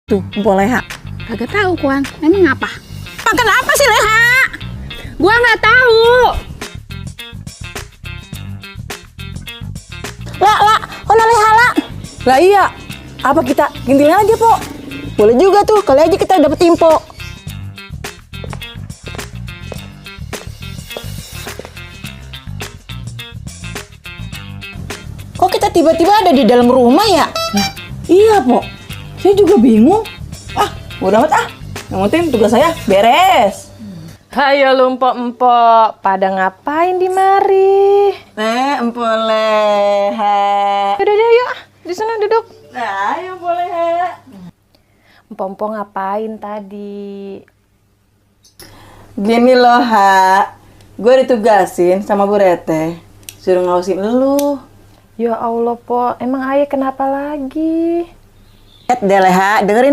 Tuh, Mpok Leha. Kagak tahu, Kuan. Emang apa? Makan apa sih, Leha? Gua nggak tahu. La, kona Leha, La? Lah iya, apa kita gintilin aja, Po? Boleh juga tuh, kali aja kita dapet info. Kok kita tiba-tiba ada di dalam rumah ya? Nah, iya, Po. Saya juga bingung. Udah amat ah. Yang penting tugas saya beres. Hayo lu empok-empok, pada ngapain di mari? Mpok Leha. Udah deh yuk, di sana duduk. Nah, ayo Mpok Leha. Empok-empok ngapain tadi? Gini loh, Ha. Gue ditugasin sama Bu Rete. Suruh ngawasin lu. Ya Allah, Po, emang ayah kenapa lagi? Deh, Leha, dengerin